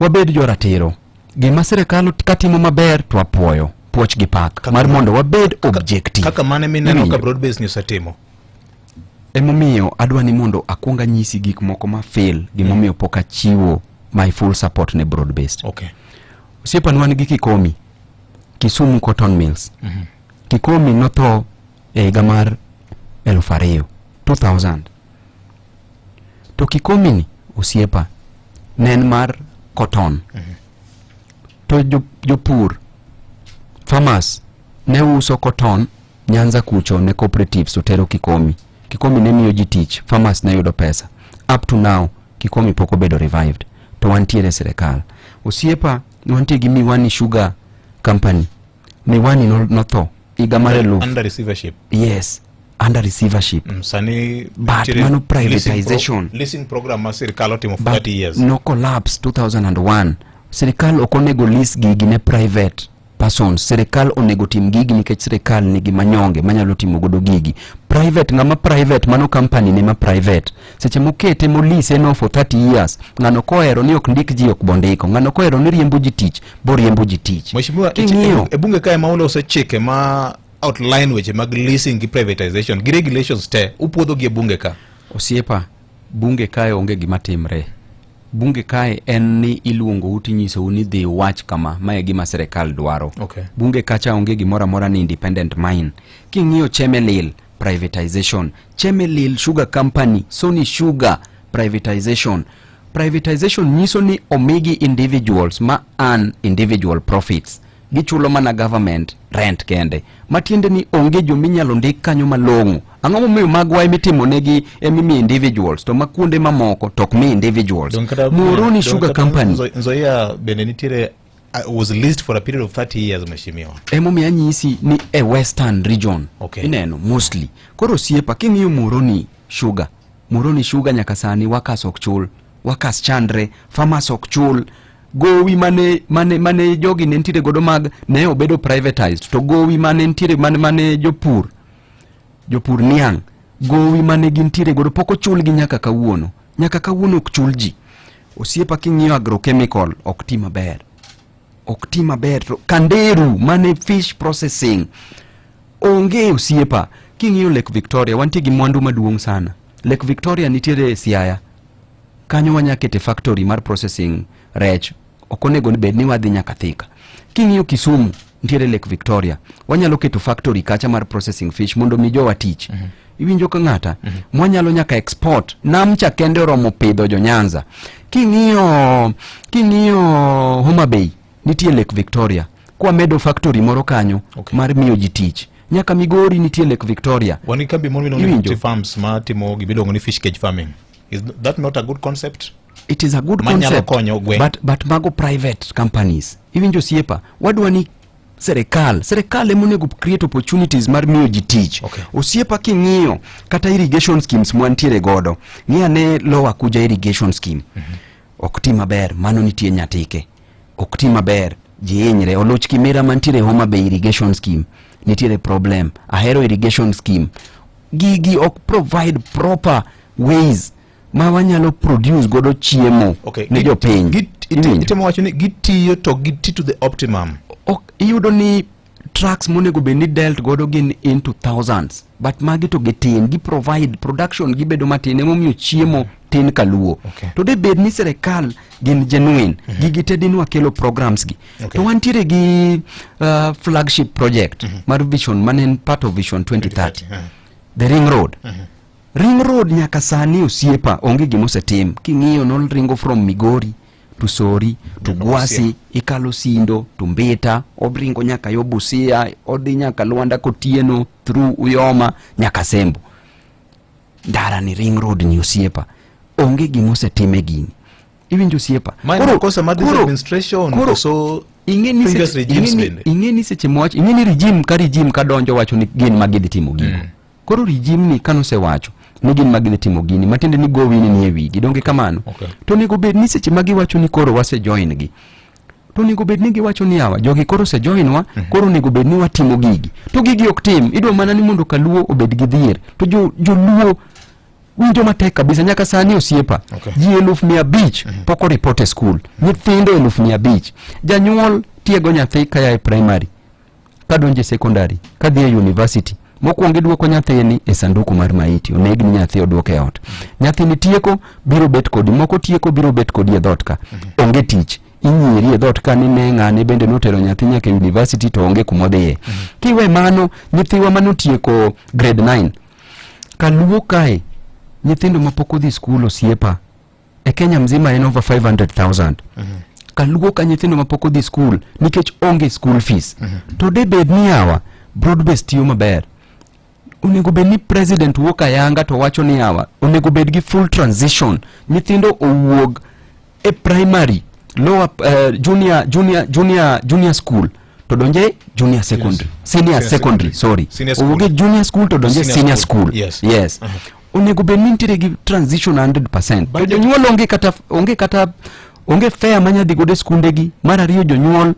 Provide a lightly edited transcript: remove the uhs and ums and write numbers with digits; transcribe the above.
Wabed joratiro. Gima sirikal katimo maber to wapuoyo. Puoch gi pak Kaka mar mondo wabed objective. Kaka mane mineno ka Iwinjo? broad base ni osetimo. Emomiyo adwa ni mondo akwong anyisi gik moko ma fail gimomiyo pok achiwo my full support ne broad based. Osiepa wan gi Kikomi, Kisumu Cotton Mills. Kikomi notho e higa mar 2000, 2000. To Kikomi ni osiepa ne en mar cotton. To jopur farmers ne uso cotton Nyanza kucho ne cooperatives to tero Kikomi. Kikomi ne miyo ji tich, farmers ne yudo pesa. Up to now Kikomi pok obedo revived. To wantiere e sirikal. Osiepa wantie gi Miwani Sugar Company. Miwani notho higa mar eluf Under receivership. Yes, under receivership. Sani But nitiere mano privatization. Leasing program ma sirikal otimo for But 30 years. no collapse 2001. Sirikal ok onego lease gigi ne private persons. Sirikal onego tim gigi nikech sirikal nigi manyonge manyalo timo godo gigi. Private, ng'ama private, mano company ne ma private. Seche mokete molise no for 30 years, ng'ano kohero ni ok ndik ji ok bondiko. Ng'ano kohero ni riembo ji tich, boriembo ji tich. Mheshimiwa, King'iyo e bunge kae ma uloso chike ma outline weche mag leasing gi privatization gi regulations te upuodho gi e bunge ka. Osiepa, bunge kae onge gima timre. Bunge kae en ni iluongou tinyisou ni dhi uwach kama, ma e gima sirikal dwaro. Bunge kacha onge gimoro amora ni independent mine. King'iyo Chemelil, privatization. Chemelil Sugar Company, Sony Sugar, privatization. Privatization nyiso ni omigi individuals ma earn individual profits. Gichulo mana government rent kende. Matiende ni onge jominyalo ndik kanyo malong'o. Ang'o momiyo magwa emitimo negi emimiyo individuals to ma kuonde mamoko to ok mi individuals. Donge kata- Muhoroni donge Sugar kata Company. Nzoia bende nitiere was leased for a period of 30 years, mheshimiwa. Emomiyo anyisi ni e western region. Ineno mostly. Koro osiepa king'iyo Muhoroni Sugar, Muhoroni Sugar nyaka sani workers ok chul, workers chandre, farmers ok chul. Gowi mane jogi ne nitiere godo mag ne obedo privatized to gowi mane nitiere mane jopur niang' gowi mane gintiere godo pok ochulgi nyaka kawuono. Nyaka kawuono ok chul ji. Osiepa king'iyo agrochemical ok ti maber. Ok ti maber. To Kanderu mane fish processing onge osiepa. King'iyo Lake Victoria wantie gi mwandu maduong' sana. Lake Victoria nitiere e Siaya. Kanyo wanya kete factory mar processing rech. Ok onego bed ni wadhi nyaka Thika. King'iyo Kisumu nitiere Lake Victoria. Wanyalo keto factory kacha mar processing fish mondo mi jowa tich. Iwinjo ka ng'ata? Mwanyalo nyaka export. Nam cha kende oromo pidho jo Nyanza. King'iyo Homa Bay nitie Lake Victoria. Kwa medo factory moro kanyo mar miyo ji tich. Nyaka Migori nitie Lake Victoria. Wan gi kambi moro miluongo ni Iwinjo? Multi Farms ma timo gima iluongo ni fish cage farming. Is that not a good concept? It is a good Manyalo concept. konyo gweng'. But mago private companies. Iwinjo osiepa, wadwa ni serikal ema onego create opportunities mar miyo ji tich. Osiepa king'iyo kata irrigation schemes mwantiere godo, ng'i ane Lower Kuja irrigation scheme. Ok ti maber, mano nitie Nyatike. Ok ti maber, ji hinyre. Oluch Kimira mantiere Homa Bay irrigation scheme, nitiere problem. Ahero irrigation scheme. Gigi ok provide proper ways ma wanyalo produce godo chiemo ne jopiny. Iwinjo? Itemo wacho ni gitiyo to giti to the optimum. Ok, iyudo ni trucks monego bed ni dealt godo gin into thousands but magi to gitin, gi provide production gibedo matin, emomiyo chiemo tin kaluo. To de bed ni sirikal gin genuine, gigi te dinwa kelo programs gi. To wantiere gi flagship project mar vision mane en part of Vision 2030, the ring road. Ring road nyaka sani osiepa onge gima osetim. King'iyo noringo from Migori to Sori to Nyaka Gwasi, Busia. ikalo Sindo to Mbita, oringo nyaka yo Busia, odhi nyaka Luanda Kotieno through Uyoma nyaka Sembo. Ndara ni ring road ni osiepa onge gima osetim e gini. Iwinjo osiepa? Ma en makosa mar this administration koso ing'e ni previous regimes bende? Ing'e ni seche mowach, ing'e ni regime ka regime ka donjo wacho ni gin ma gidhi timo gigo. Koro regime ni kanosewacho ni gin ma gidhi timo gini, matiende ni gowi ni nie wigi, donge kamano? To onego bed ni seche ma giwacho ni koro wase join gi, to onego bed ni giwacho ni yawa, jogi koro ose join wa, koro onego bed ni watimo gigi. To gigi ok tim, idwa mana ni mondo kaluo obed gi dhier. To joluo Winjo matek kabisa nyaka sani, osiepa. Ji 500,000 pok oripot e skul, nyithindo 500,000. Janyuol tiego nyathi kaya e primary, kadonjo e secondary, kadhi e university. Mokwongo iduoko nyathini e sanduku mar maiti, onegni nyathi, oduoke e ot. Nyathini tieko, biro bet kodi, moko tieko, biro bet kodi e dhot ka. Onge tich, inyieri e dhot ka ni ne ng'ane bende notero nyathi nyaka e university to onge kumodhiye. Kiwe mano, nyithiwa manotieko grade 9 kaluo kae, nyithindo mapok odhi skul, osiepa, e Kenya mzima en over 500,000. Kaluo ka nyithindo mapok odhi skul nikech onge school fees. To de bed ni yawa broad base tiyo maber, onego bed ni president wuok ayanga to wacho ni yawa onego bed gi full transition, nyithindo owuog e primary, lower, junior school to donje junior secondary, senior, Senior secondary, secondary. Sorry. Senior school. Owuog e junior school to donje Senior senior school. school. Yes, onego bed ni nitiere gi transition 100%. To jonyuol onge kata onge fare manyadhi godo e skundegi. Mar ariyo, jonyuol onge